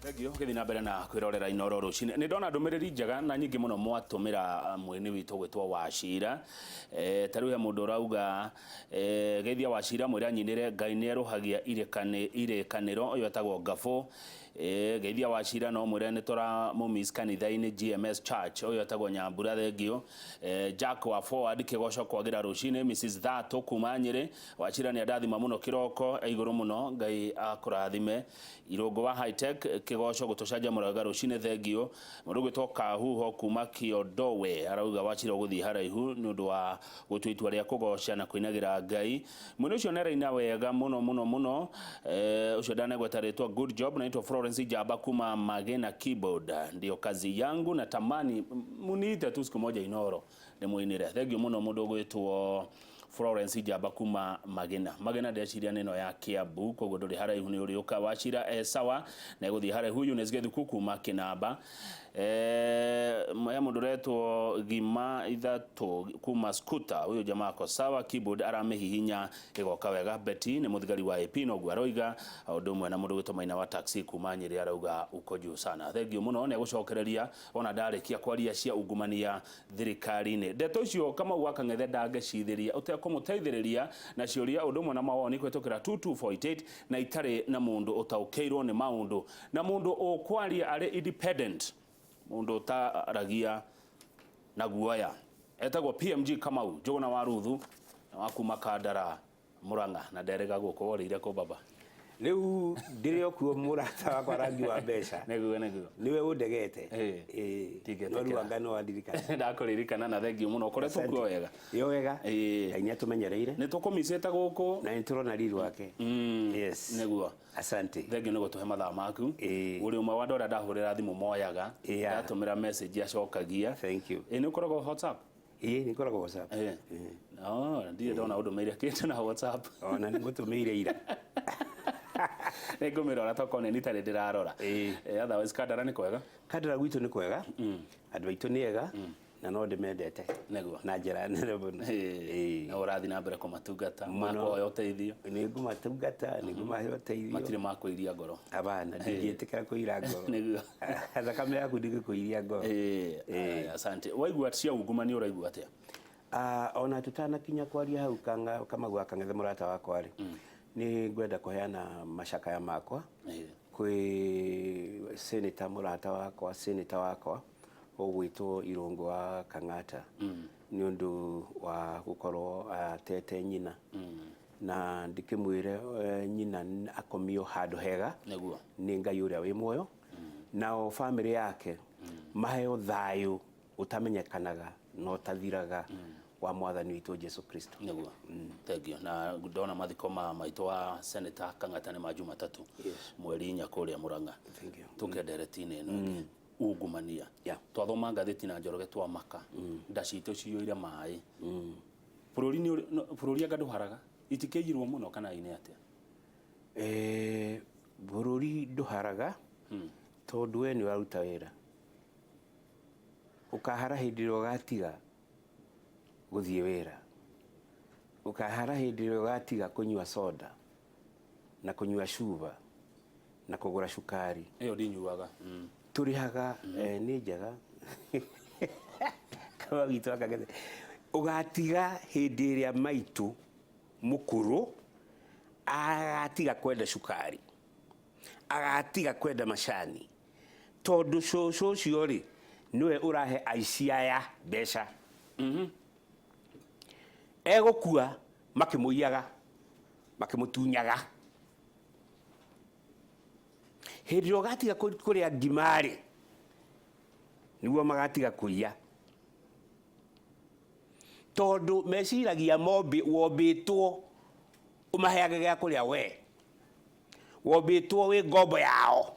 Thengiũ gĩthiĩ na mbere na kwĩrorera Inoro rũcinĩ. Nĩ ndona ndũmĩrĩri njega na nyingĩ mũno mwatũmĩra mwĩni witũ gwĩtwo Wachira. E, ta rĩu he mũndũ ũrauga e, geithia Wachira mwĩre anyinĩre Ngai nĩ erũhagia irĩkanĩro, ũyũ etagwo Ngabũ. E, geithia Wachira no mwĩre nĩ tũramũmiss kanitha-inĩ GMS Church, ũyũ etagwo Nyambura, thengiũ. E, Jack wa Forward kĩgoco kwagĩra rũcinĩ, Mrs Thatũ kuma Nyĩrĩ. Wachira nĩ andathima mũno kĩroko, e igũrũ mũno, Ngai akũrathime. Irũngũ wa High Tech kĩgoco gũtũcanjamũra wega rũcinĩ, thengiũ. Mũndũ ũgwĩtwo Kahuho kuma Kĩondowe arauga Wachira ũgũthiĩ haraihu nĩ ũndũ wa gũtua itua rĩa kũgoca na kũinagĩra Ngai. Mwini ũcio nĩaraina wega mũno mũno mũno. Eh, ũcio ndanegweta rĩtwa, good job. Naitwa Florence Njamba kuma Magena Keyboard. Ndio kazi yangu na tamani muniite tu siku moja Inoro ndĩmũinĩre. Thengiũ mũno mũndũ ũgwĩtwo Florence Njamba kuma Magena. Magena ndeciria nĩ ĩno ya Kiambu, koguo ndũrĩ haraihu nĩ ũrĩũka. Wachira e sawa na egũthiĩ haraihu. Eunice Gĩthuku kuma Kĩnamba. Eh, he mũndũ ũretwo Gima Ithatũ kuma Skuta, huyo jamaa ako sawa, keyboard aramĩhihinya ĩgoka wega. Betty nĩ mũthigari wa AP noguo aroiga, ũndũ ũmwe na mũndũ ũgwĩtwo Maina wa taxi kuma Nyĩrĩ arauga uko juu sana. Thengiũ mũno, nĩ egũcokereria ona ndarĩkia kwaria cia ungumania thirikari-inĩ. Ndeto icio Kamau wa Kang'ethe ndangĩcithĩria ũtekũmũteithĩrĩria na ciũria ũndũ ũmwe na mawoni kũhĩtũkĩra 22488 na itarĩ na mũndũ ũtaũkĩirwo nĩ maũndũ na mũndũ ũkwaria arĩ independent, mũndũ ũtaragia na guoya. Etagwo PMG Kamau Njũgũna wa Ruthu na wa kuma Kandara Murang'a na nderĩga gũkũ worĩire kũ baba? Rĩu ndĩrĩ o kuo mũrata wakwa rangi wa mbeca. Nĩguo nĩguo. Nĩwe ũndegete. Ĩĩ. Ĩĩ. Ndingĩtĩkĩra. No rĩu anga no wandirikana. Ndakũririkana na thengiũ mũno ũkoretwo kuo wega. Ĩo wega. Ĩĩ. Ngai nĩ atũmenyereire. Nĩ tũkũmicĩte gũkũ. Na nĩ tũrona riri wake. Yes. Nĩguo. Asante. Thengiũ nĩ gũtũhe mathaa maku. Ĩĩ. Ũrĩ ũmwe wa andũ arĩa ndahũrĩra thimũ moyaga. Yeah. Ndatũmĩra message acokagia. Thank you. Ĩĩ nĩ ũkoragwo WhatsApp? Ĩĩ nĩ ngoragwo WhatsApp. Ĩĩ. Oh, ndirĩ ndona ũndũmĩire kĩndũ na WhatsApp. Ona nĩ ngũtũmĩire ira. Nĩ ngũmĩrora tokorwo nĩ nitarĩ ndĩrarora. Ĩĩ. Eh, otherwise Kandara nĩ kwega. Kandara gwitũ nĩ kwega. Andũ aitũ nĩ ega na no ndĩmendete. Nĩguo. Na njĩra nene mũno. Ĩĩ. Na ũrathiĩ na mbere kũmatungata, Mũno. makũhoya ũteithio. Nĩ ngũmatungata, nĩ ngũmahe ũteithio. Matirĩ makũiria ngoro. Abana, ndingĩtĩkĩra kũira ngoro. Nĩguo. Thakame yaku ndingĩkũiria ngoro. Ĩĩ. Ĩĩ. Asante. Waigua cia ungumania ũraigua atĩa? Ah, ona tutanakinya kwaria hau kanga Kamau wa Kang'ethe mũrata wakwa rĩ, nĩ ngwenda kũheana macakaya makwa Ĩĩ. kwĩ senator mũrata wakwa, senator wakwa ũgwĩtwo Irũngũ wa Kang'ata nĩ ũndũ wa gũkorwo atete nyina na ndĩkĩmwĩre nyina akomio handũ hega Nĩguo. nĩ Ngai ũrĩa wĩ muoyo, nao bamĩrĩ yake maheo thayũ ũtamenyekanaga na ũtathiraga wa mwathani witũ Jesu Kristo. Nĩguo. Thengiũ. Na ndona mathiko ma maitũ wa Senator Kang'ata nĩ ma Jumatatũ Yes. mweri 4 kũrĩa Murang'a. Thank you. Tũke ndereti-inĩ ĩno ĩngĩ. Ungumania. Yeah. Twathoma ngathĩti na Njoroge twamaka. Nda citũ ciyũire maĩ. Bũrũri nĩ ũrĩ- no, bũrũri anga ndũharaga? Itikĩiyirwo mũno kana inĩ atĩa? Eh, bũrũri ndũharaga tondũ we nĩ ũraruta wĩra. Ũkahara hĩndĩ ĩrĩa ũgatiga gũthiĩ wĩra. Ũkahara hĩndĩ ĩrĩa ũgatiga kũnyua soda na kũnyua cuba na kũgũra cukari. Ĩyo ndinyuaga. Tũrĩhaga nĩ njega. Kama witũ akagete. Ũgatiga hĩndĩ ĩrĩa maitũ mũkũrũ agatiga kwenda cukari, agatiga kwenda macani, tondũ cũcũ ũcio rĩ nĩwe ũrahe aici aya mbeca. Egũkua makĩmũiyaga, makĩmũtunyaga. Hĩndĩ ĩrĩa ũgatiga kũrĩa ngima rĩ, nĩguo magatiga kũiya. Tondũ meciragia wombĩtwo ũmaheage gĩa kũrĩa we. Wombĩtwo wĩ ngombo yao.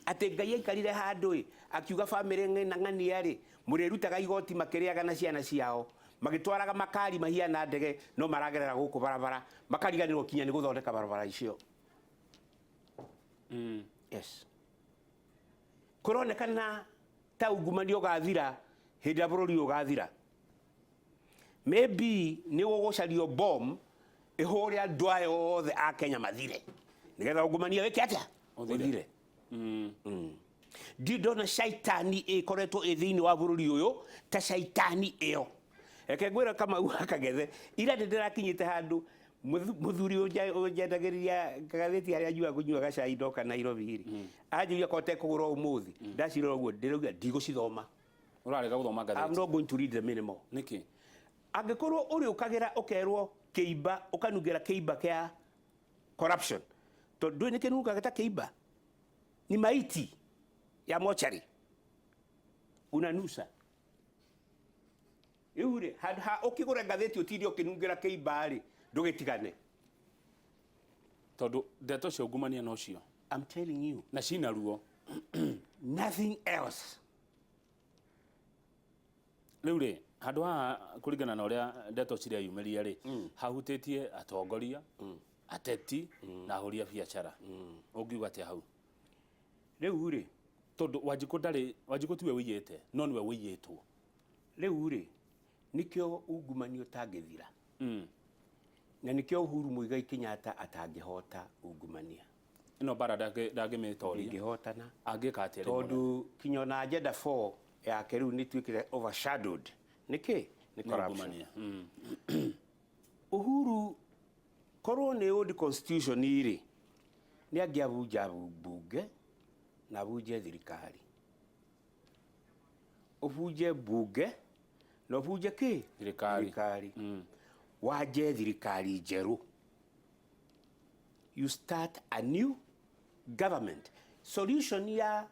Atĩ Ngai aikarire handũ ĩ, akiuga bamĩrĩ ng'ina ng'ania rĩ, mũrĩrutaga igoti makĩrĩaga na ciana ciao, magĩtwaraga makari mahiana ndege no maragerera gũkũ barabara, makariganĩrwo kinya nĩ gũthondeka barabara icio. Yes. Kũronekana ta ungumania ũgathira hĩndĩ ĩrĩa bũrũri ũyũ ũgathira. Maybe nĩ gũgũcario bomb ĩhũre andũ aya othe a Kenya mathire nĩgetha ungumania wĩke atĩa? Ũthire. Ndirĩ ndona caitani ĩkoretwo ĩ thĩinĩ wa bũrũri ũyũ ta caitani ĩyo. Reke ngwĩre Kamau wa Kang'ethe, ira nĩ ndĩrakinyĩte handũ mũthuri ũnjendagĩria ngathĩti harĩa nyuaga kũnyua gacai ndoka Nairobi rĩ, anjũria korwo tekũgũra ũmũthĩ, ndacirora ũguo ndĩrauga ndigũcithoma. Ũrarega gũthoma I'm ngathĩti? not going to read them anymore. Nĩkĩ? Angĩkorwo ũrĩũkagĩra ũkerwo kĩimba, ũkanungĩra kĩimba kĩa corruption, tondũ ndũĩ nĩ kĩnungaga ta kĩimba, ni maiti ya mochari unanusa. Rĩu rĩ, handũ ha ũkĩgũra ngathĩti ũtinde ũkĩnungĩra kĩimba rĩ, ndũgĩtigane. Tondũ ndeto cia ungumania nocio. I'm telling you. Na cina ruo. Nothing else. Rĩu rĩ, handũ haha kũringana na ũrĩa ndeto cireyumĩria rĩ, hahutĩtie atongoria, ateti, na ahũri a biacara. Ũngiuga atĩa hau? Rĩu rĩ, Tondũ Wanjikũ ndarĩ, Wanjikũ tiwe ũiyĩte, no nĩwe ũiyĩtwo. Rĩu rĩ, nĩkĩo ungumania ũtangĩthira. Na nĩkĩo Uhuru Muigai Kenyatta atangĩhota ungumania. Ĩno mbara ndangĩmĩtoria. Ndĩngĩhotana. Angĩka atĩa rĩu? Tondũ kinya ona agenda 4 yake rĩu nĩ ĩtuĩkĩte overshadowed. Nĩkĩ? Nĩ corruption. Ungumania. Uhuru korwo nĩ old constitution rĩ, nĩ angĩabunja mbunge na abunje thirikari. Ũbunje mbunge na ũbunje kĩ? Thirikari. Thirikari. Wanje thirikari njerũ. You start a new government. Solution ya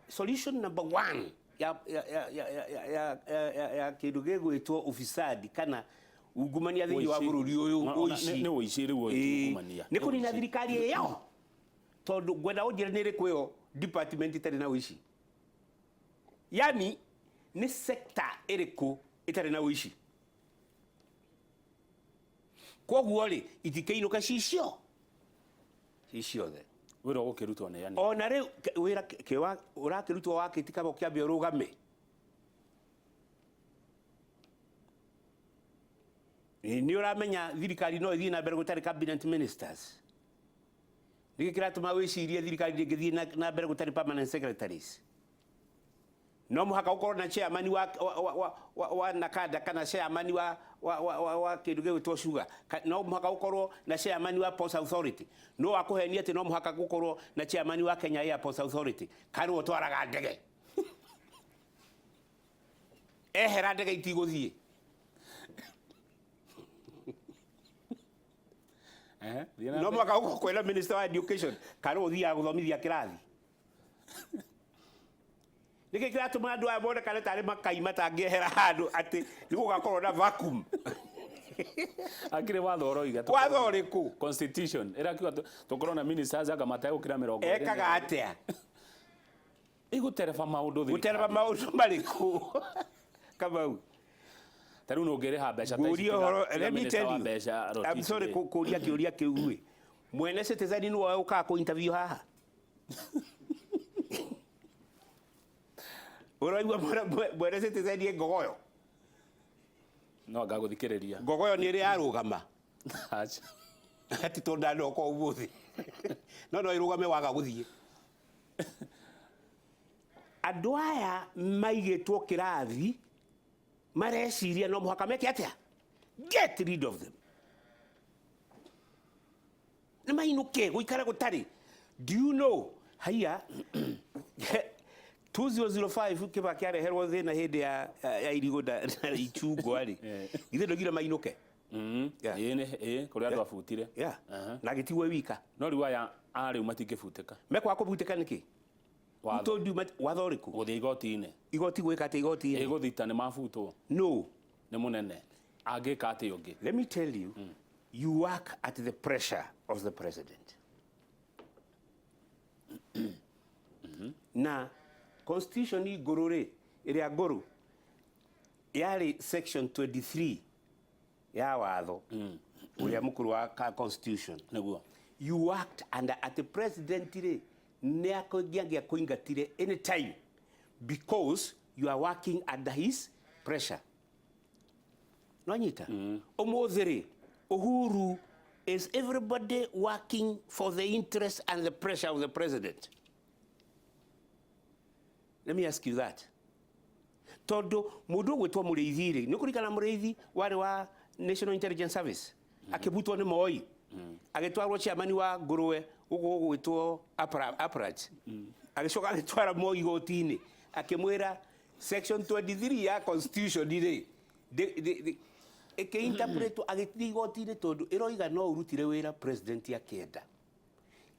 solution number 1 ya ya ya ya ya ya ya ya ya ya kĩndũ gĩgwĩtwo ufisadi kana ungumania thĩinĩ wa Ũici. bũrũri ũyũ, ũici. Nĩ ũici rĩu ũyũ, Ĩĩ. ungumania. Nĩ kũnina thirikari ĩyo. Tondũ ngwenda ũnjĩre nĩ ĩrĩkũ ĩyo department ĩtarĩ na ũici. Yani nĩ sector ĩrĩkũ ĩtarĩ na ũici. Koguo rĩ, itikĩinũka cicio ciothe. Wĩra ũgũkĩrutwo nĩ ani? Ona rĩu wĩra ũrakĩrutwo wakĩti kaba ũkĩambe ũrũgame. Nĩ ũramenya thirikari no ĩthiĩ na mbere gũtarĩ cabinet ministers. Nĩkĩ kĩratũma wĩcirie thirikari ndĩngĩthiĩ na mbere gũtarĩ permanent secretaries? No mũhaka ũkorwo na chairman wa Nakada kana chairman wa kĩndũ gĩgwĩtwo sugar. No mũhaka ũkorwo na chairman wa Ports Authority. No akũhenie atĩ no mũhaka gũkorwo na chairman wa Kenya Airports Authority. Kana nĩwe ũtwaraga ndege. Ehera ndege itigũthiĩ. Thiĩ na No mbere. mũhaka ũkorwo kwĩna minister wa education. Kana nĩwe ũthiaga gũthomithia kĩrathi. Nĩkĩ kĩratũma andũ aya monekane tarĩ makai matangĩehera handũ atĩ nĩ gũgakorwo na vacuum? Akĩrĩ watho ũroiga Watho ũrĩkũ? Constitution ĩrakiuga tũkorwo na ministers anga mategũkĩra mĩrongo ĩrĩ na Ekaga ĩrĩ. atĩa? Ĩgũtereba maũndũ Gũtereba thirikari. maũndũ marĩkũ? Kamau. Ta rĩu nũngĩrĩha mbeca ta ici Ngũrie ũhoro, tiga let me minister tell wa you. mbeca I'm Rotich sorry rĩ. kũria kĩũria kĩu ĩ. Mwene Citizen nĩwe ũkaga kũ interview haha? Ũraigua mwene Citizen ĩ Ngogoyo? No anga gũthikĩrĩria. Ngogoyo nĩ ĩrĩ yarũgama. Acha. Ati tondũ ndanoka ũmũthĩ. No no ĩrũgame waga gũthiĩ. Andũ aya maigĩtwo kĩrathi mareciria no mũhaka meke atĩa? Get rid of them. Nĩ mainũke gũikara gũtarĩ. Do you know haiya 2005 Kibaki areherwo thĩna hĩndĩ ya irigũ na ichungwa rĩ. Githĩ ndũgire mainũke? Yeah. Ĩĩ nĩ, ĩĩ, kũrĩa andũ abutire. Yeah. Aha. Na agĩtigwo e wika. No rĩu aya a rĩu matingĩbutĩka. Mekwaga kũbutĩka nĩkĩ? Watho. Who told you watho ũrĩkũ? Gũthiĩ igoti-inĩ. Igoti gwĩka atĩa igoti-inĩ? Ĩ gũthita nĩ mabutwo. No. Nĩ mũnene. Angĩka atĩa ũngĩ? Let me tell you, you work at the pressure of the president. Na constitution ngũrũ rĩ, ĩrĩa ngũrũ yarĩ section 23 ya watho ũrĩa mũkũrũ wa constitution. Nĩguo. You worked under at the president rĩ, nĩ angĩakũingatire anytime because you are working under his pressure. No nyita? Ũmũthĩ rĩ, Uhuru Is everybody working for the interest and the pressure of the president? Let me ask you that. Tondu mundu ugwitwo Muriithi ri, ni kurikana Muriithi wari wa National Intelligence Service, akibutwo ni Moi, agitwarwo chairman wa nguruwe uguo ugwitwo Aprach, agicoka agitwara Moi igoti-ini, akimwira section 23 ya constitution ri ĩkĩinterpretwo, agĩthiĩ igoti-inĩ tondũ ĩroiga no ũrutire wĩra president akĩenda.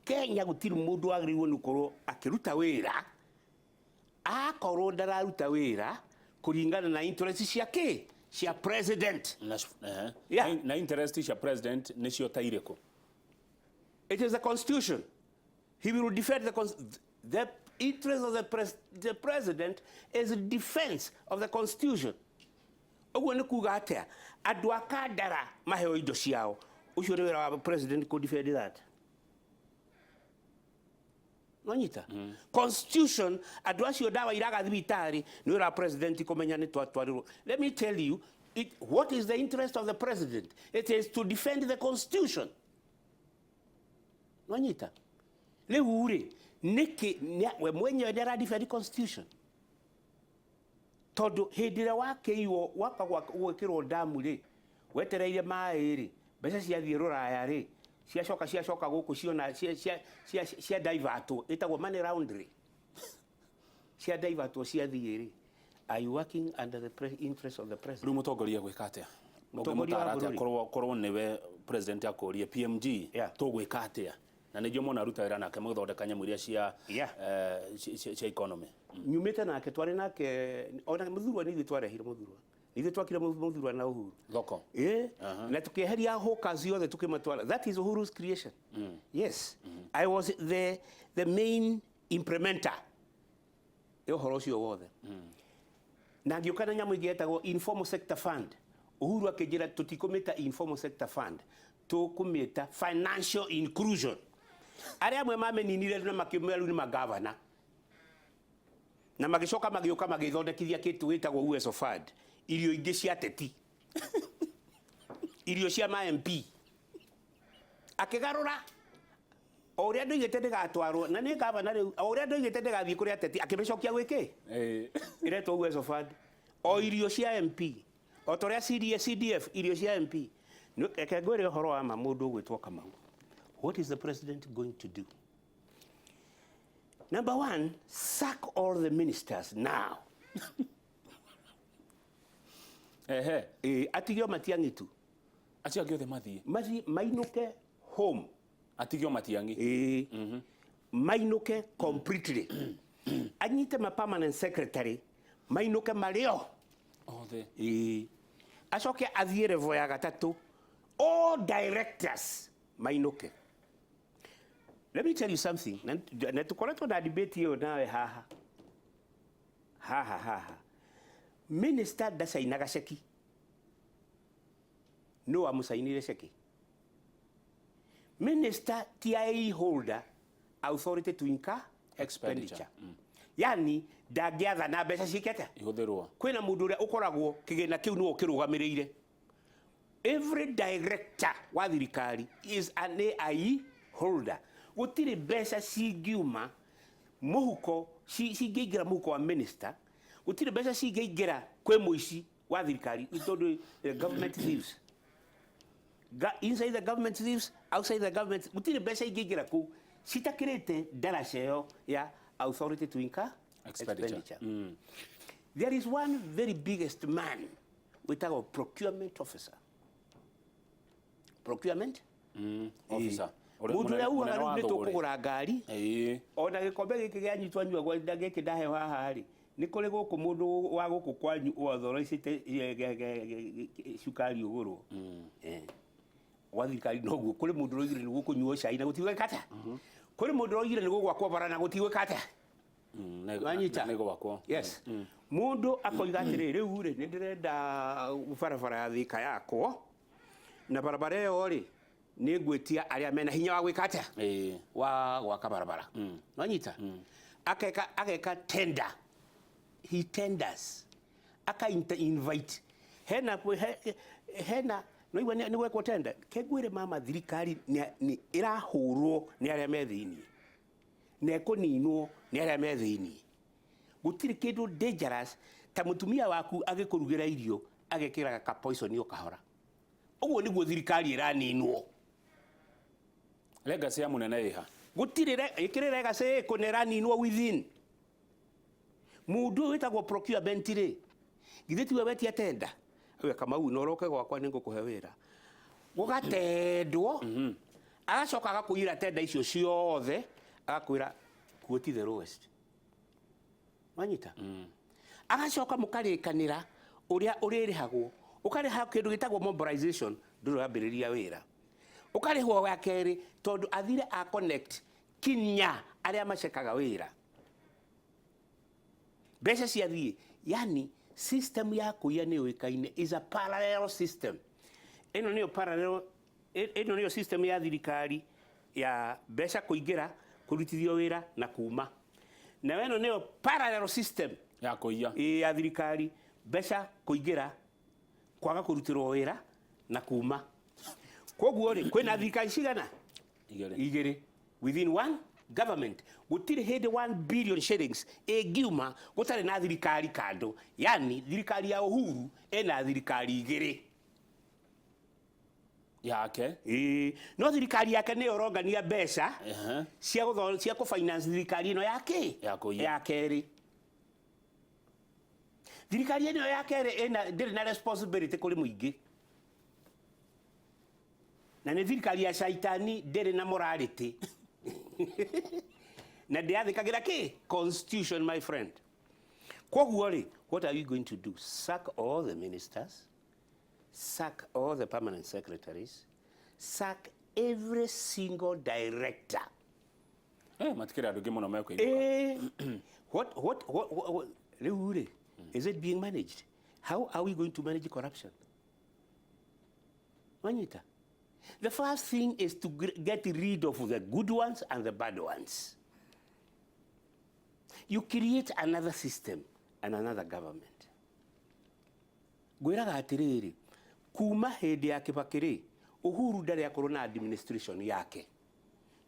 Kenya gũtirĩ mũndũ wagĩrĩirwo nĩ gũkorwo akĩruta wĩra akorwo ndararuta wĩra kũringana na interest cia kĩ, cia president. Na, Yeah. Na interest cia president nĩcio ta irĩkũ? It is the constitution. He will defend the interest of the president is defense of the constitution. Ũguo nĩ kuga atĩa? Andũ a Kandara maheo indo ciao. Ũcio nĩ wĩra wa president kũ defend that. Nonyita? Constitution, andũ acio ndawa iraga thibitarĩ, nĩ wĩra wa president kũmenya nĩ twatwarirwo. Let me tell you, what is the interest of the president? It is to defend the constitution. Nonyita? Rĩu rĩ, nĩkĩ we mwenyewe nĩ ara defend constitution? Tondũ hĩndĩ ĩrĩa wakĩiywo waka gwĩkĩrwo ndamu rĩ, wetereire maĩ rĩ, mbeca ciathiĩ rũraya rĩ, ciacoka gũkũ ciona cia divertwo, ĩtagwo money laundry. Cia divertwo ciathiĩ rĩ, are you working under the interest of the president? Rĩu mũtongoria gwĩka atĩa? Mũtongoria wa Ũngĩmũtara atĩa bũrũri? korwo nĩwe president akũrie PMG tũgwĩka atĩa? Na nĩngĩo mona aruta wĩra nake mũgĩthondeka nyamũ iria cia economy. Nyumĩte nake, twarĩ nake, ona Mũthurwa nĩ ithuĩ twarehire Mũthurwa. Nĩ ithuĩ twakire Mũthurwa na Uhuru. Thoko. Na tukieheria hawkers yothe tukimatwara. That is Uhuru's creation. Yes. I was the main implementer ya ũhoro ũcio wothe. Na ngĩũka na nyamũ ĩngĩ yetagwo Informal Sector Fund. Uhuru akĩnjĩra tũtikũmĩta Informal Sector Fund, tũkũmĩta Financial Inclusion. Arĩa amwe mameninire na makĩmera rĩu nĩ magavana. Na magĩcoka magĩũka magĩthondekithia kĩndũ gĩtagwo Uwezo Fund, irio ingĩ cia teti, irio cia ma MP. Akĩgarũra o ũrĩa ndoigĩte ndĩgatwarwo, na nĩ gavana rĩu, o ũrĩa ndoigĩte ndĩgathiĩ kũrĩ ateti, akĩmĩcokia gwĩ kĩ? Ĩretwo Uwezo Fund. O irio cia MP, o ta ũrĩa CDF, CDF, irio cia MP. Reke ngwĩre ũhoro wa ma mũndũ ũgwĩtwo Kamau. What is the president going to do? Number one, sack all the ministers now. Atigio Matiang'i tu. Acio angĩ othe mathiĩ. Mathiĩ, mainũke home. Atigio Matiang'i. Mainũke completely. Anyite ma permanent secretary, mainũke marĩo. Othe. Acoke athiĩ level ya gatatũ. All directors mainũke. Let me tell you something. Na tukoretwo na debate ĩyo nawe haha. Haha, haha. Minister ndacainaga ceki. No amũcainire ceki. Minister TIA holder authority to incur expenditure. Yani ndangĩathana mbeca ciĩke atĩa? Ihũthĩrwo. Kwĩna mũndũ ũrĩa ũkoragwo kĩgĩna kĩu nĩwe ũkĩrũgamĩrĩire. Every director wa thirikari is an AI holder. Gũtirĩ mbeca cingiuma mũhuko, cingĩingĩra mũhuko wa minister, gũtirĩ mbeca cingĩingĩra kwĩ mũici wa thirikari, tondũ the government thieves. Inside the government thieves, outside the government, gũtirĩ mbeca ingĩingĩra kũu citakĩrĩte ndaraca ĩyo ya authority to incur Expenditure. expenditure. There is one very biggest man wĩtagwo procurement officer. Procurement? Officer. Mũndũ ũrĩa ugaga Mũnene wa rĩu nĩ thũgũrĩ. tũkũgũra ngari. Ona gĩkombe gĩkĩ gĩanyu twanyua gĩkĩ ndaheo haha rĩ, nĩ kũrĩ gũkũ mũndũ wa gũkũ kwanyu ũathoricĩte cukari ũgũrwo. Gwa thirikari noguo, kũrĩ mũndũ ũroigire nĩ gũkũnyuo cai na gũtigwĩka atĩa? Kũrĩ mũndũ ũroigire nĩ gũgwakwo bara na gũtigwĩka atĩa? Wanyita? Nĩ gwakwo. Yes. Mũndũ akoiga atĩrĩ, rĩu rĩ, nĩ ndĩrenda barabara ya Thika yakwo, na barabara ĩyo rĩ, nĩ ngwĩtia arĩa mena hinya wa gwĩka atĩa? Wa gwaka barabara. Wanyita? Ageka tender. He tenders. Aka invite. Hena, he, hena No igua nĩ gwekwo tenda. Ke ngwĩre mama, thirikari nĩ ĩrahũrwo nĩ arĩa me thĩinĩ na ĩkũninwo nĩ arĩa me thĩinĩ. Gũtirĩ kĩndũ dangerous ta mũtumia waku agĩkũrugĩra irio agekĩra ka poison o kahora. Ũguo nĩguo thirikari ĩraninwo. Legacy ya munene ĩha? Gũtirĩ ĩkĩrĩ legacy ĩkũ na ĩraninwo within. Mũndũ ũyũ wĩtagwo procurement rĩ, githĩ tiwe wetia tenda? Auga, "Kamau, na ũroke gwakwa nĩ ngũkũhe wĩra." Gũgatendwo, agacoka agakũiyĩra tenda icio ciothe, agakwĩra quote the lowest. Wanyita? Agacoka mũkarĩkanĩra ũrĩa ũrĩrĩhagwo, ũkarĩha kĩndũ gĩtagwo mobilization, ndũrĩ wambĩrĩria wĩra. Ũkarĩhwo wa kerĩ tondũ athire a connect kinya arĩa macekaga wĩra. Mbeca ciathiĩ, yani system ya kũiya nĩ yũĩkaine is a parallel system. Ĩno nĩyo parallel, ĩno nĩyo system ya thirikari ya mbeca kũingĩra, kũrutithio wĩra na kuma. Nayo ĩno nĩyo parallel system ya kũiya. Ĩ, ya thirikari, mbeca kũingĩra, kwaga kũrutĩrwo wĩra na kuma. Koguo rĩ, kwĩna thirikari cigana? Igĩrĩ. Igĩrĩ within one government. Gũtirĩ hĩndĩ 1 billion shillings ĩngiuma gũtarĩ na thirikari kando. Yani thirikari ya Uhuru ĩna thirikari igĩrĩ. Yake. Ĩĩ, no thirikari yake nĩyo ĩrongania mbeca cia kũ finance thirikari ĩno ya kĩ? Ya kũiya. Ya kerĩ. Thirikari ĩno ya kerĩ ĩna ndĩrĩ na responsibility kũrĩ mũingĩ, na nĩ thirikari ya caitani, ndĩrĩ na morality na ndĩathĩkagĩra kĩ constitution, my friend. Koguo rĩ, what are you going to do? Sack all the ministers, sack all the permanent secretaries, sack every single director. Matikĩrĩ andũ aingĩ mũno mekũinũka. What, rĩu rĩ, is it being managed? How are we going to manage corruption? Wanyita? The first thing is to get rid of the good ones and the bad ones. You create another system and another government. Ngwĩraga atĩrĩrĩ, kuma hĩndĩ ya Kibaki rĩ, Uhuru ndarĩ akorwo na administration yake.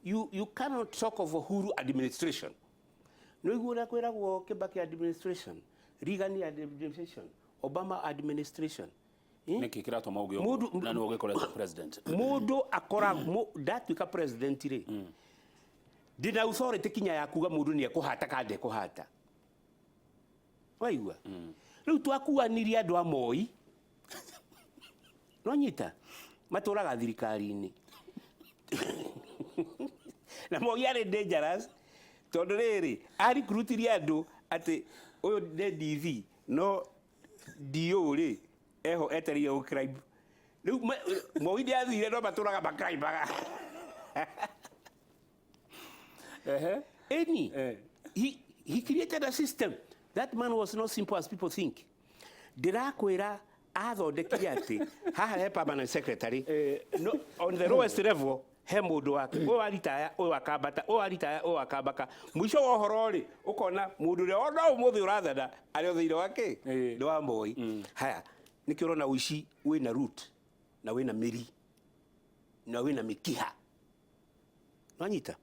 You cannot talk of Uhuru administration. Nĩũiguo ũrĩa kwĩragwo Kibaki administration, Reagan administration, Obama administration. Eh? Nĩkĩ kĩratũma uge ũguo? Na nĩwe ũgĩkoretwo president. Mũndũ akora ndatuĩka president rĩ, ndĩna authority kinya ya kuga mũndũ nĩ ekũhata kana ndekũhata. Waigua? Rĩu twakuanirie andũ a Moi, nonyita matũraga thirikari-inĩ, na Moi arĩ dangerous tondũ rĩrĩ arecruitirie andũ atĩ ũyũ nĩ DV no DO rĩ eho etereire gũ climb. Rĩu Moi nĩathire no matũraga maclimbaga. Eni he created a system. That man was not simple as people think. Ndĩrakwĩra athondekire atĩ haha he permanent secretary, no, on the lowest level he mũndũ wake, ũyũ aritaya, ũyũ akambata, ũyũ aritaya, ũyũ akambaka. Mũico wa ũhoro rĩ, ũkona mũndũ ũrĩa ona ũmũthĩ ũrathana arĩ o thĩinĩ wa kĩ? Nĩ wa Moi. Haya, nĩkĩo ũrona ũici wĩna root na wĩna mĩri na wĩna mĩkiha. Nwanyita?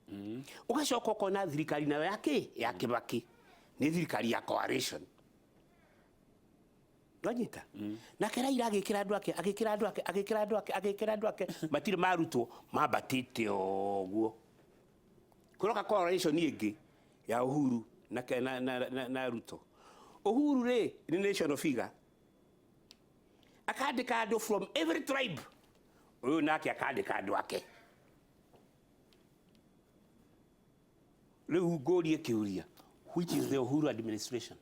Ũgacoka ũkona thirikari nayo ya kĩ? Ya Kibaki nĩ thirikari ya coalition. Nwanyita? Nake Raila agĩkĩra andũ ake, agĩkĩra andũ ake, agĩkĩra andũ ake, agĩkĩra andũ ake, matirĩ marutwo, mambatĩte ũguo. Kũroka coalition ĩngĩ ya Uhuru na Ruto. Uhuru rĩ nĩ national figure, akandĩka andũ from every tribe. Ũyũ nake akandĩka andũ ake. Rĩu ngũrie kĩũria, which is the Uhuru administration?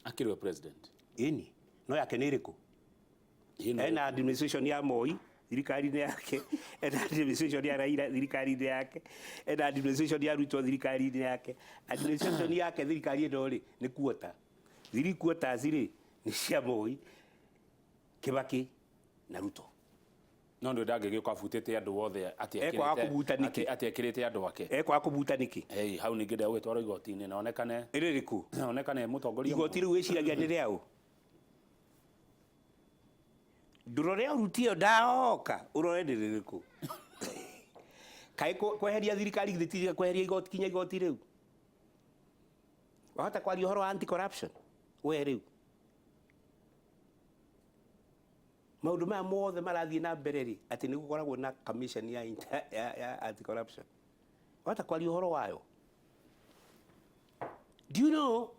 Akĩrĩ we president. Ĩni, no yake nĩ ĩrĩkũ? Ĩno. Ena administration ya Moi thirikari-inĩ yake, ena administration ya Raila thirikari-inĩ yake, ena administration ya Ruto thirikari-inĩ yake. Administration yake thirikari ĩno rĩ nĩ quarter, three quarters rĩ nĩ cia Moi, Kibaki na Ruto. No ndũ ndangĩgĩũka abutĩte andũ othe atĩ Ekwaga kũbuta nĩkĩ? Atĩ ekĩrĩte andũ ake. Ekwaga kũbuta nĩkĩ? Hey, hau ningĩ ndegũgĩtwarwo igoti-inĩ na onekane Rĩrĩkũ? Onekane mũtongoria. Igoti rĩu wĩciragia nĩ rĩaũ? Ndũrore aruti ĩyo ndaoka ũrore nĩ rĩrĩkũ. Kaĩ kweheria thirikari githĩ ti kweheria igoti kinya igoti rĩu? Wahota kwaria ũhoro wa anti corruption we rĩu? Maũndũ maya mothe marathiĩ na mbere rĩ, atĩ nĩ gũkoragwo na commission ya anti corruption. Wahota kwaria ũhoro wayo? Do you know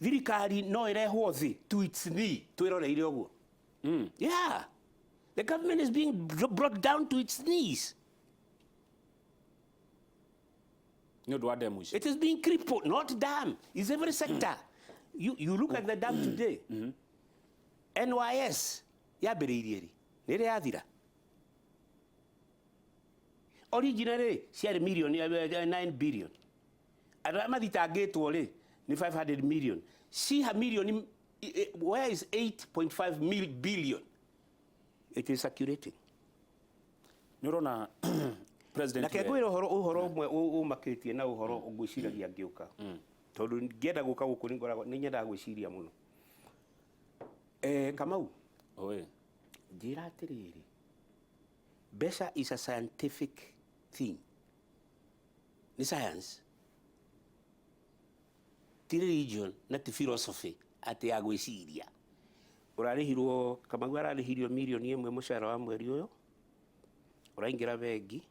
thirikari no ĩrehwo thĩ to its knee twĩroreire ũguo? Yeah. The government is being brought down to its knees. Nĩ ũndũ wa demu ici. It is being crippled, not dam. It's every sector. You look at the dam today. NYS yambĩrĩirie rĩ? Nĩ rĩ yathira? Originally ciarĩ milioni 9 billion. Andũ arĩa mathitangĩtwo rĩ nĩ 500 million. Ciha milioni, where is 8.5 billion? It is circulating. Nĩ ũrona president Na ngwĩra ũhoro ũmwe ũmakĩtie na ũhoro ngwĩciragia ngĩũka. Tondũ ngĩenda gũka gũkũ nĩ ngoragwo nĩ nyendaga gwĩciria mũno. Kamau. Oi. Njĩra atĩrĩrĩ. Mbeca is a scientific thing. Nĩ science. Ti religion na ti philosophy atĩ ya gwĩciria. Ũrarĩhirwo, Kamau ararĩhirio mirioni 1 mũcara wa mweri ũyũ. Ũraingĩra bengi,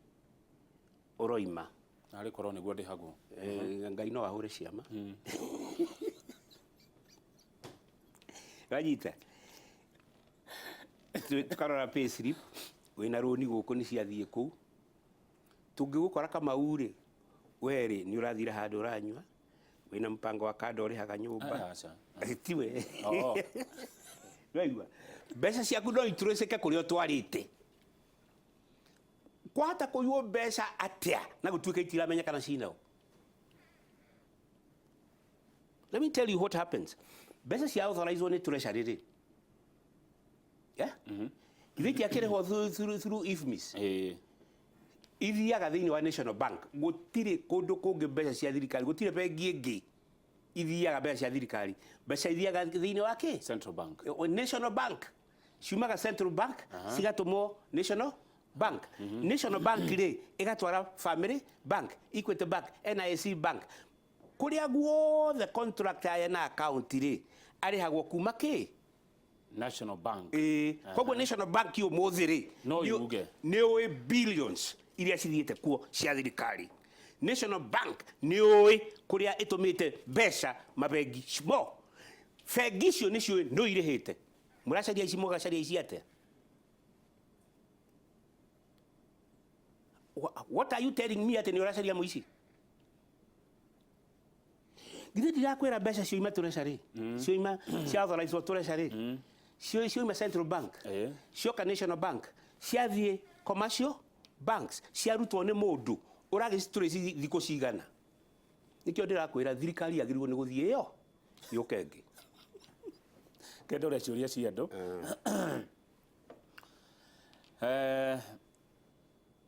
ũroima. Arĩ korwo nĩguo ndĩhagwo. Ngai no ahũre ciama. Wanyita? Tukarora pay slip, wĩna rũni gũkũ nĩ ciathiĩ kũu. Tũngĩgũkora Kamau rĩ, we rĩ, nĩ ũrathire handũ ũranyua, wĩna mpango wa kando ũrĩhaga nyũmba. Aca. Tiwe. Nĩwaigua? Mbeca ciaku no iturĩcĩke kũrĩa ũtwarĩte. Kwahota kũiywo mbeca atĩa na gũtuĩka itiramenyekana cinao? Let me tell you what happens. Mbeca cia authorizwo nĩ treasury rĩ. Yeah? Ithuĩ itiakĩrĩhwo through IFMIS. Ithiaga thĩinĩ wa National Bank. Gũtirĩ kũndũ kũngĩ mbeca cia thirikari, gũtirĩ bengi ĩngĩ ithiaga mbeca cia thirikari. Mbeca ithiaga thĩinĩ wa kĩ? Central Bank. National Bank. Ciumaga Central Bank, cigatũmwo National Bank. National Bank rĩ, ĩgatwara Family Bank, Equity Bank, NIC Bank. Kũrĩa guothe contractor ena account rĩ, arĩhagwo kuma kĩ? National Bank. Koguo National Bank ũmũthĩ rĩ, No yuge. nĩ ũĩ billions iria cithiĩte kuo cia thirikari. National Bank nĩ ũĩ kũrĩa ĩtũmĩte mbeca mabengi mo. Bengi icio nĩ ciũĩ nũ irĩhĩte. Mũracaria ici, mũgacaria ici atĩa? What are you telling me atĩ nĩ ũracaria mũici? Githĩ ndirakwĩra mbeca cioima treasury, cioima cia authorized treasury, cioima Central Bank, cioka National Bank, ciathiĩ commercial banks, ciarutwo nĩ mũndũ ũragĩcitrace thikũ cigana. Nĩkĩo ndĩrakwĩra thirikari yagĩrĩirwo nĩ gũthiĩ ĩyo yũke ĩngĩ. Kendore ciũria cia andũ.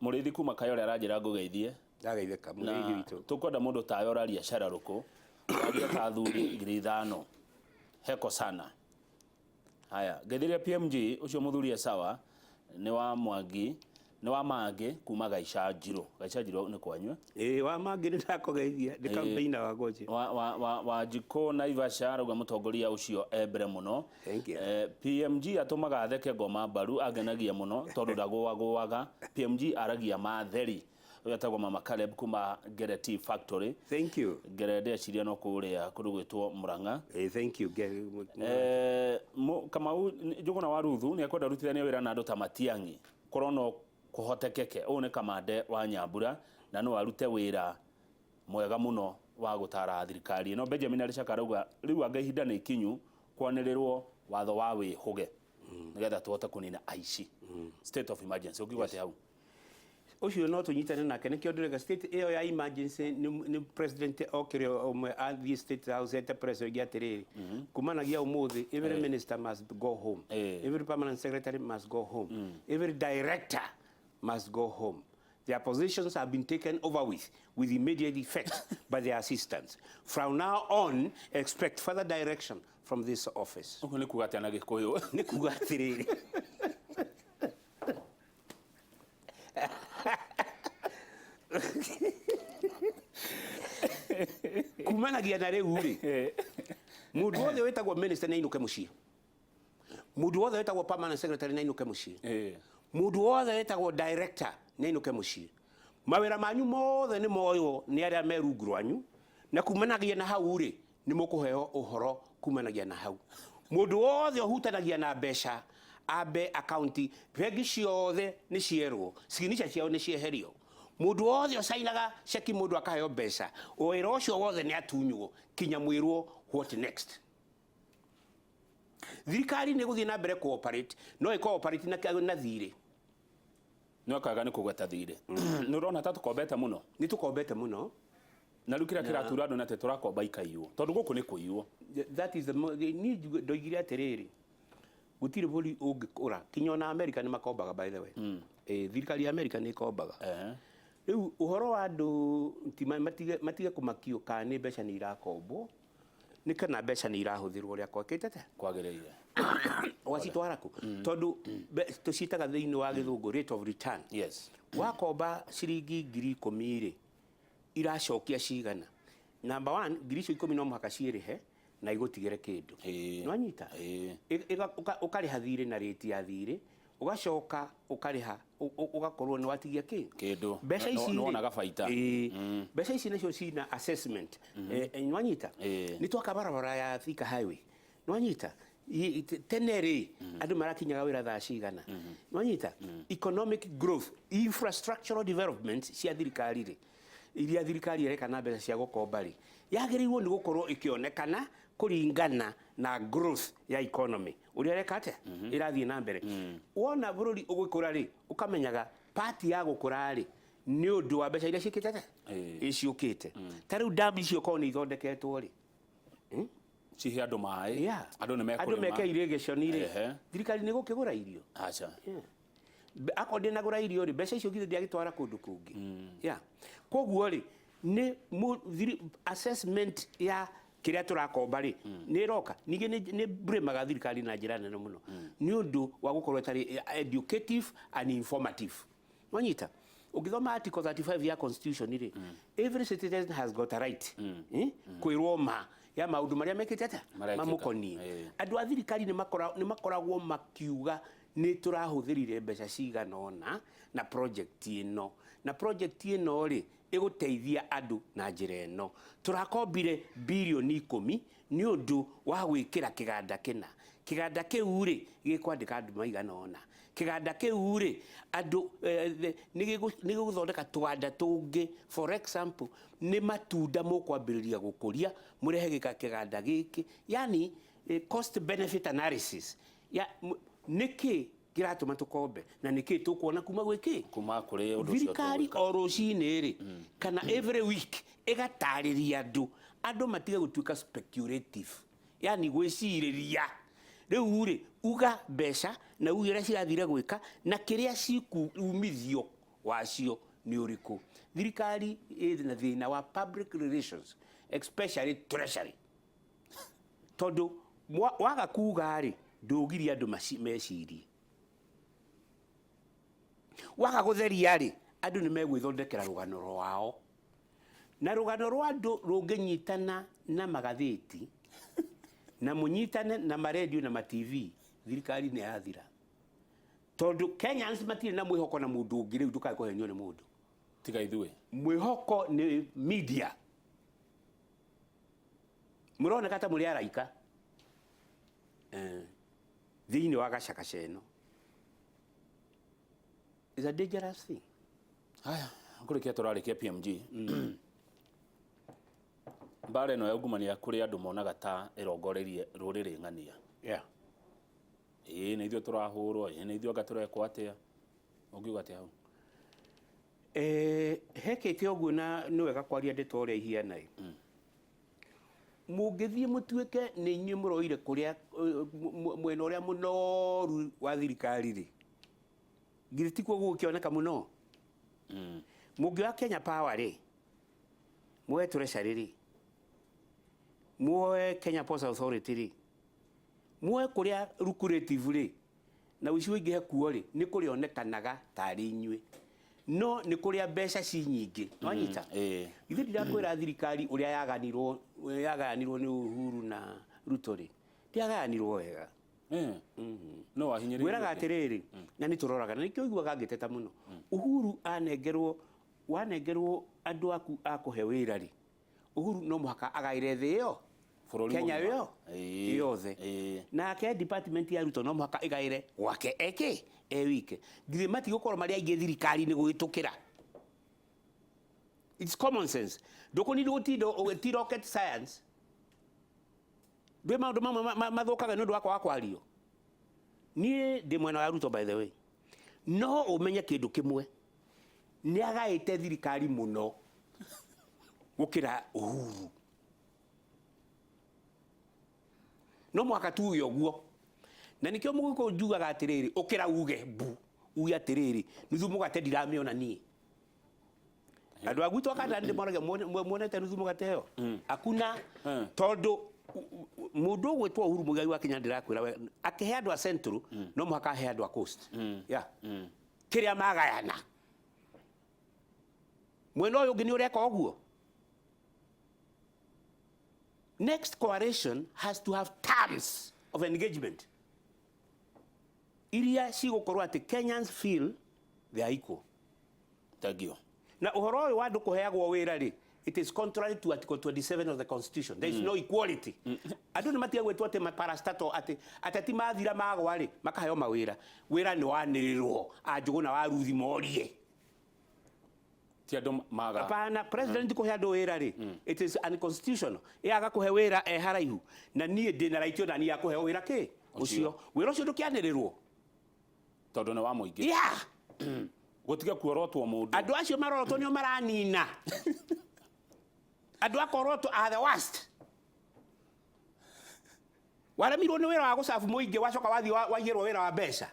Mũrĩithi kuma Kayore aranjĩra ngũgeithie. Ndageithĩka, mũrĩithi witũ. Tũkwenda mũndũ tawe ũraria cararũkũ, ũraria ta athuri 5,000. Heko sana. Haya, ngeithirie PMG ũcio mũthuri e sawa nĩ wa Mwangi, nĩ wa Mangĩ kuma Gaica Njirũ. Gaica Njirũ nĩ kwanyu? Wa Mangĩ nĩ ndakũgeithia, nĩ campaigner wa Goche. Wa Njikũ Naivasha arauga mũtongoria ũcio e mbere mũno. Thank you. PMG atũmaga theke ngoma mbaru, angenagia mũno tondũ ndagũagũaga. PMG aragia matheri. Ũyũ etagwo Mama Caleb kuma Ngere Tea Factory. Thank you. Ngere ndeciria no kũrĩa kũndũ gwĩtwo Murang'a. Thank you. Kamau Njũgũna wa Ruthu nĩ ekwenda rutithanie wĩra na andũ ta Matiang'i. Korwo no kũhotekeke. Ũyũ nĩ kamande wa Nyambura na no arute wĩra mwega mũno wa gũtara thirikari ĩno. Benjamin Arĩcaka arauga rĩu anga ihinda nĩ ikinyu kwanĩrĩrwo watho wa wĩhũge nĩgetha tũhote kũnina aici. State of emergency ũngiuga atĩa hau? Ũcio no tũnyitane nake nĩkĩo ndĩreka state ĩyo ya emergency nĩ president okĩre ũmwe athiĩ state house ete press oige atĩrĩrĩ kumanagia ũmũthĩ every minister must go home, every permanent secretary must go home, every director must go home. Their positions have been taken over with immediate effect by their assistants. From now on, expect further direction from this office. Ũguo nĩ kuga atĩa na Gĩkũyũ? Nĩ kuga atĩrĩrĩ. Kumanagia na rĩu rĩ, mũndũ wothe wĩtagwo minister nĩ ainũke mũciĩ, mũndũ wothe wĩtagwo permanent secretary nĩ ainũke mũciĩ, mũndũ wothe wĩtagwo director nĩ ainũke mũciĩ. Mawĩra manyu mothe nĩ moywo nĩ arĩa me rungu rwanyu, na kumanagia na hau rĩ, nĩ mũkũheo ũhoro. Kumanagia na hau, mũndũ wothe ũhutanagia na mbeca ambe akaunti bengi ciothe nĩ cierwo, signature ciao nĩ cieherio. Mũndũ wothe ũcainaga ceki, mũndũ akaheo mbeca, wĩra ũcio wothe nĩ atunywo kinya mwĩrwo what next. Thirikari nĩ gũthiĩ na mbere cooperate, no ĩcooperate na thirĩ. Nĩ wakaga nĩ kũgweta thirĩ, nĩ ũrona ta tũkombete mũno? Nĩ tũkombete mũno. Na rĩu kĩrĩa kĩratura andũ nĩ atĩ tũrakomba ikaiywo, tondũ gũkũ nĩ kũiywo. That is the niĩ ndoigire atĩrĩrĩ, gũtirĩ bũrũri ũngĩkũra, kinya ona America nĩ makombaga, by the way. Thirikari ya America nĩ ĩkombaga. Rĩu ũhoro wa andũ ti matige kũmakio kana nĩ mbeca nĩ irakombwo, nĩ kana mbeca nĩ irahũthĩrwo ũrĩa kwakĩte te kwagĩrĩire. Ũgacitwara kũ? Tondũ tũciĩtaga thĩinĩ wa gĩthũngũ rate of return. Wakomba ciringi 10,000 rĩ, iracokia cigana? Number one, ngiri icio 10 no mũhaka ciĩrĩhe na igũtigĩre kĩndũ. Nĩwanyita? Ĩĩ. Ũkarĩha thirĩ na rĩti ya thirĩ, ũgacoka ũkarĩha, ũgakorwo nĩ watigia kĩ? Kĩndũ. Mbeca ici rĩ, Nĩwonaga baita. Ĩĩ. Mbeca ici nacio cina assessment. Nĩwanyita? Ĩĩ. Nĩ twaka barabara ya Thika Highway, nĩwanyita? Tene rĩ, andũ marakinyaga wĩra thaa cigana? Nĩwanyita? Economic growth, infrastructural development cia thirikari rĩ, iria thirikari ĩreka na mbeca cia gũkomba rĩ, yagĩrĩirwo nĩ gũkorwo ĩkĩonekana kũringana na growth ya economy ũrĩa ĩreka atĩa, ĩrathiĩ na mbere. Wona bũrũri ũgĩkũra rĩ, ũkamenyaga part ya gũkũra rĩ, nĩ ũndũ wa mbeca iria ciĩkĩte atĩa, ciũkĩte. Ta rĩu damu icio korwo nĩ ithondeketwo rĩ, Cihe andũ maĩ. Andũ nĩ andũ mekũrĩma. Meke irrigation rĩ, thirikari nĩ gũkĩgũra irio. Aca. Yeah. Akorwo ndĩnagũra irio rĩ, mbeca icio githĩ ndiagĩtwara kũndũ kũngĩ? Yeah. Koguo rĩ, nĩ assessment ya kĩrĩa tũrakomba rĩ, nĩ ĩroka. Ningĩ nĩ blamaga thirikari na njĩra nene mũno nĩ ũndũ wa gũkorwo ĩtarĩ educative and informative. Wanyita? Ũngĩthoma article 35 ya constitution rĩ, every citizen has got a right, kwĩrwo ma ya maũndũ marĩa mekĩte atĩa, Marekĩka. mamũkoniĩ. Andũ a thirikari nĩ makoragwo makiuga nĩ tũrahũthĩrire mbeca cigana ũna na project ĩno, na project ĩno rĩ, ĩgũteithia andũ na njĩra ĩno. Tũrakombire birioni 10 nĩ ũndũ wa gwĩkĩra kĩganda kĩna. Kĩganda kĩu rĩ, gĩkwandĩka andũ maigana ũna. Kĩganda kĩu rĩ, andũ nĩ gĩgũthondeka tũganda tũngĩ. For example, nĩ matunda mũkwambĩrĩria gũkũria mũrehe gĩka kĩganda gĩkĩ, yani cost benefit analysis ya nĩkĩ kĩratũma tũkombe na nĩkĩ tũkuona kuma gwĩ kĩ. Kuma kũrĩ ũndũ ũcio Thirikari tũgwĩka. o rũcinĩ rĩ, kana every week, ĩgatarĩria andũ, andũ matige gũtuĩka speculative, yani gwĩcirĩria. Rĩu rĩ, uga mbeca na uge ũrĩa cirathire gwĩka na kĩrĩa cikumithio wacio nĩ ũrĩkũ. Thirikari ĩna thĩna wa public relations, especially treasury, tondũ waga kuga rĩ, ndũgirie andũ mecirie. Waga gũtheria rĩ, andũ nĩ megwĩthondekera rũgano rwao, na rũgano rwa andũ rũngĩnyitana na magathĩti na mũnyitane na marendio na ma TV, thirikari nĩ yathira, tondũ Kenyans matirĩ na mwĩhoko na mũndũ ũngĩ. Rĩu ndũkae kũhenio nĩ mũndũ. Tiga ithuĩ. Mwĩhoko nĩ media. Mũroneka ta mũrĩ araika thĩinĩ wa gacagaca ĩno is a dangerous thing. Haya, kũrĩkia tũrarĩkia PMG, mbara ĩno ya ungumania kũrĩ andũ monaga ta ĩrongoreirie rũrĩrĩ ng'ania. Ĩĩ nĩ ithuĩ tũrahũrwo, ĩĩ nĩ ithuĩ anga tũrekwo atĩa? Ũngiuga atĩa hau? Hekĩte ũguo na nĩ wega kwaria ndeto ũrĩa ihiana ĩ. Mũngĩthiĩ mũtuĩke nĩ inyuĩ mũroire kũrĩa mwena ũrĩa mũnoru wa thirikari rĩ, githĩ tikuo gũgũkĩoneka mũno? Mũngĩoya Kenya Power rĩ, muoe Treasury rĩ, muoe Kenya Ports Authority rĩ, muoe kũrĩa lucrative rĩ, na ũici ũingĩhe kuo rĩ, nĩ kũrĩonekanaga tarĩ inyuĩ. No nĩ kũrĩa mbeca ci nyingĩ, wanyita? Ithuĩ ndirakwĩra thirikari ũrĩa yaganirwo, yagayanirwo nĩ Uhuru na Ruto rĩ, ndĩagayanirwo wega. No wahinyĩrĩirio. Ngwĩraga atĩrĩrĩ, na nĩ tũroraga, na nĩkĩo ũiguaga ngĩteta mũno. Uhuru anengerwo, wanengerwo andũ aku a kũhe wĩra rĩ, Uhuru no mũhaka agaĩre thĩ ĩyo Bũrũri Kenya mũgima. ĩyo yothe. Nake department ya Ruto no mũhaka ĩgaĩre gwake eke e wike. Githĩ matigũkorwo marĩ aingĩ thirikari-inĩ gũgĩtũkĩra? It's common sense. Ndũkũnini gũtinda ti rocket science. Ndwĩ maũndũ mamwe mathũkaga nĩ ũndũ wa kwaga kwario. Niĩ ndĩ mwena wa Ruto, by the way. No ũmenye kĩndũ kĩmwe, nĩ agaĩte thirikari mũno gũkĩra Uhuru. No mũhaka tuge ũguo. Na nĩkĩo mũgĩkũyũ njugaga atĩrĩrĩ, ũkĩra uge mbu, uge atĩrĩrĩ, nuthu mũgate ndiramĩona niĩ. Andũ a gwitũ akanda nĩ moragia, muonete nuthu mũgate ĩyo? Hakuna. Tondũ mũndũ ũgwĩtwo Uhuru Muigai wa Kenyatta, ndĩrakwĩra we, akĩhe andũ a Central, no mũhaka ahe andũ a Coast. Yeah. Kĩrĩa magayana. Mwena ũyũ ũngĩ nĩ ũreka ũguo. Next coalition has to have terms of engagement iria cigũkorwo atĩ Kenyans feel they are equal. Thank you. Na ũhoro ũyũ wa andũ kũheagwo wĩra rĩ, it is contrary to Article 27 of the Constitution. There is no equality. Andũ nĩ matiga gwĩtwo atĩ maparastato, atĩ ateti mathira magwa rĩ, makaheo mawĩra. Wĩra nĩ wanĩrĩrwo a Njũgũna wa Ruthi morie. Ti andũ maga. Hapana, president kũhe andũ wĩra rĩ, it is unconstitutional. Ĩ kũhe wĩra e haraihu, na niĩ ndĩna right ona niĩ ya kũheo wĩra kĩ ũcio. Wĩra ũcio ndũkĩanĩrĩrwo. Tondũ nĩ wa mũingĩ. Yeah. Gũtiga kuorotwo mũndũ. Andũ acio marorotwo nĩo maranina. Andũ akorotwo are the worst. Waremirwo nĩ wĩra wa gũcabu mũingĩ, wacoka wathiĩ waigĩrwo wĩra wa mbeca.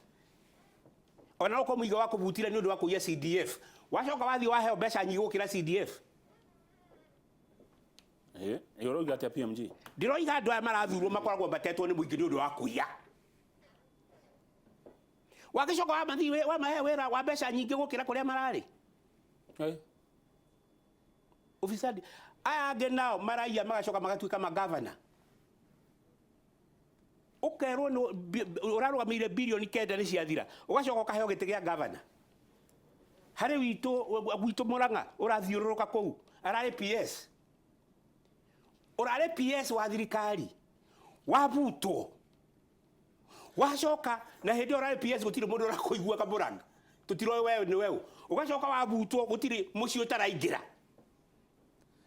Ona okorwo mũingĩ wa kũbutire nĩ ũndũ wa kũiya CDF, wacoka wathiĩ waheo mbeca nyingĩ gũkĩra CDF. Ĩ ũroiga atĩa, PMG? Ndĩroiga andũ aya marathurwo makoragwo matetwo nĩ mũingĩ nĩ ũndũ wa kũiya. Wagĩcoka wamathiĩ wamahe wĩra wa mbeca nyingĩ gũkĩra kũrĩa mararĩ. Ufisadi. Aya angĩ nao maraiya magacoka magatuĩka magavana. Ũkerwo ũrarũgamĩire 9 bilioni nĩ ciathira, ũgacoka ũkaheo gĩtĩ gĩa gavana. Harĩ witũ, gwitũ Mũrang'a, ũrathiũrũrũka kũu ararĩ PS, ũrarĩ PS wa thirikari, wabutwo, wacoka na hĩndĩ ĩyo ũrarĩ PS gũtirĩ mũndũ ũrakũiguaga Mũrang'a, tũtiroĩ wewe nĩ weũ, ũgacoka wabutwo, gũtirĩ mũciĩ ũtaraingĩra.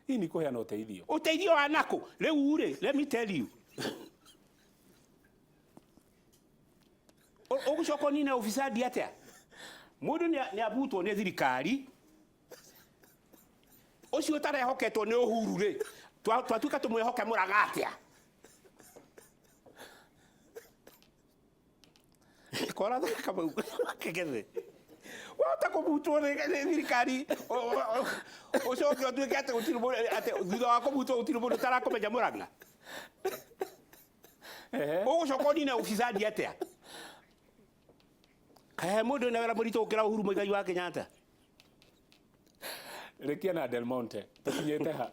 Hii ni kũheana ũteithio. Ũteithio wa nakũ rĩu rĩ? Let me tell you, ũgũcoka ũnine ufisadi atĩa? Mũndũ nĩ abutwo nĩ thirikari, ũcio ũtarehoketwo nĩ Uhuru rĩ, twatuĩka tũmwĩhoke Mũrang'a atĩa? Kora Kamau kegethe wahota kũbutwo nĩ thirikari, ũcoke ũtuĩke atĩ gũtirĩ mũndũ, atĩ thutha wa kũbutwo gũtirĩ mũndũ ũtarakũmenya Mũrang'a. Ũgũcoka ũnine ufisadi atĩa? Kahe mũndũ wĩna wĩra mũritũ gũkĩra Uhuru Muigai wa Kenyatta? Rĩkia na Del Monte, tũkinyĩte ha?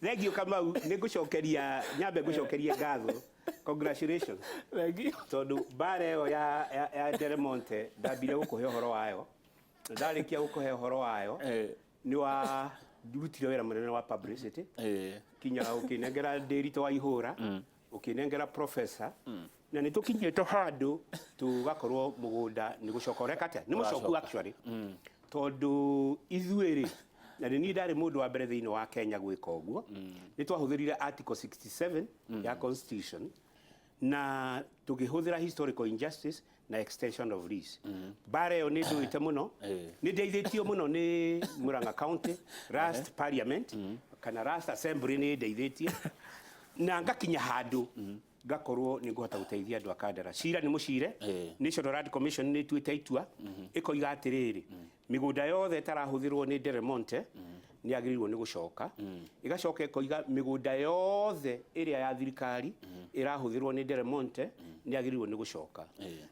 Thank you, Kamau. Nĩ ngũcokeria, nyambe ngũcokerie ngatho, congratulations. Thank you. Tondũ mbara ĩyo ya Del Monte ndambire gũkũhe ũhoro wayo, na ndarĩkia gũkũhe ũhoro wayo, nĩ wa rutire wĩra mũnene wa publicity, kinya ũkĩnengera ndĩritũ wa ihũra, ũkĩnengera professor, na nĩ tũkinyĩte handũ tũgakorwo mũgũnda nĩ gũcoka ũreka atĩa, nĩ mũcoku. Ũracoka. Actually, tondũ ithuĩ rĩ, na nĩ niĩ ndarĩ mũndũ wa mbere thĩinĩ wa Kenya gwĩka ũguo, nĩ twahũthĩrire Article 67 ya Constitution na tũkĩhũthĩra historical injustice na extension of lease. Mbara ĩyo nĩ ndũĩte mũno. Nĩ ndeithĩtio mũno nĩ Murang'a County last parliament kana last assembly, nĩ ndeithĩtie na ngakinya handũ ngakorwo nĩ ngũhota gũteithia andũ a Kandara. Cira nĩ mũcire. National Land Commission nĩ ĩtuĩte itua, ĩkoiga atĩrĩrĩ, mĩgũnda yothe ĩtarahũthĩrwo nĩ Del Monte. Nĩ yagĩrĩirwo nĩ gũcoka. Ĩgacoka ĩkoiga mĩgũnda yothe ĩrĩa ya thirikari ĩrahũthĩrwo nĩ Del Monte nĩ yagĩrĩirwo nĩ gũcoka.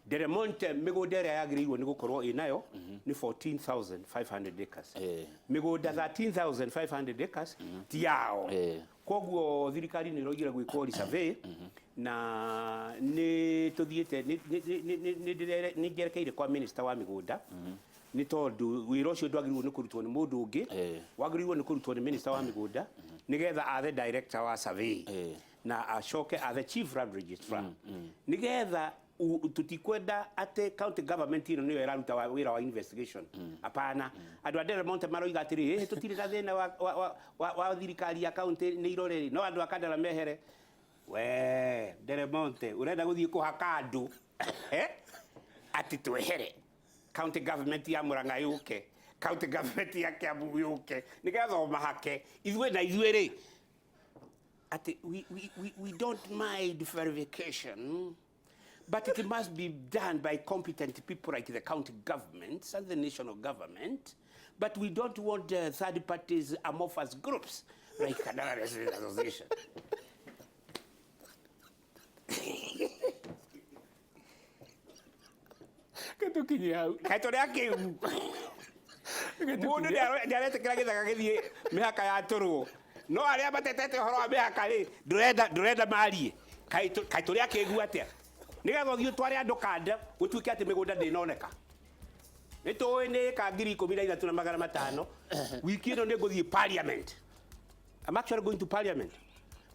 Del Monte mĩgũnda ĩrĩa yagĩrĩirwo nĩ gũkorwo ĩnayo nĩ 14,500 acres. Mĩgũnda 13,500 acres ti yao. Koguo thirikari nĩ ĩroigire gwĩkwo resurvey na nĩ tũthiĩte, nĩ njerekeire kwa minister wa mĩgũnda, nĩ tondũ wĩra ũcio ndwagĩrĩirwo nĩ kũrutwo nĩ mũndũ ũngĩ, wagĩrĩirwo nĩ kũrutwo nĩ minister wa mĩgũnda, nĩgetha athe director wa survey na acoke athe chief land registrar, nĩgetha tũtikwenda atĩ county government ĩno nĩyo ĩraruta wĩra wa investigation. Hapana. Andũ a Del Monte maroiga atĩrĩ, ĩhĩ, tũtirĩ na thĩna wa thirikari ya county nĩ irore rĩ, no andũ a Kandara mehere. We Del Monte ũrenda gũthiĩ kũhaka andũ, eh? Atĩ twehere, county government ya Murang'a yũke, county government ya Kiambu yũke, nĩgetha ũmahake ithuĩ na ithuĩ rĩ, atĩ we don't mind verification, but it must be done by competent people like the county governments and the national government, but we don't want third parties, amorphous groups like Kandara Resident Association. Tũkinyie hau. Kaĩ tũrĩ akĩgu? Mũndũ nĩaretĩkĩra gĩthaka gĩthiĩ mĩhaka yatũrwo, no arĩa matetete ũhoro wa mĩhaka rĩ, ndũrenda marie. Kaĩ tũrĩ akĩgu atĩa, nĩgetha ũthiĩ ũtware andũ kanda gũtuĩke atĩ mĩgũnda ndĩnoneka? Nĩ tũĩ nĩ ĩka 13,500. Wiki ĩno nĩ ngũthiĩ parliament. I'm actually going to parliament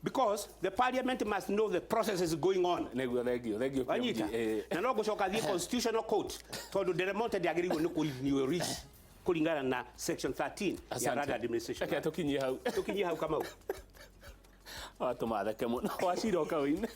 because the parliament must know the processes going on. Nĩguo, thengio, thengio. Wanyita? Na no ngũcoka thiĩ constitutional court, tondũ Del Monte ndĩagĩrĩirwo nĩ kũrenew lease kũringana na section 13 ya Land Administration. Reke tũkinyie hau. Tũkinyie hau, Kamau. Watũma theke mũno. Wacira, ũka ũine.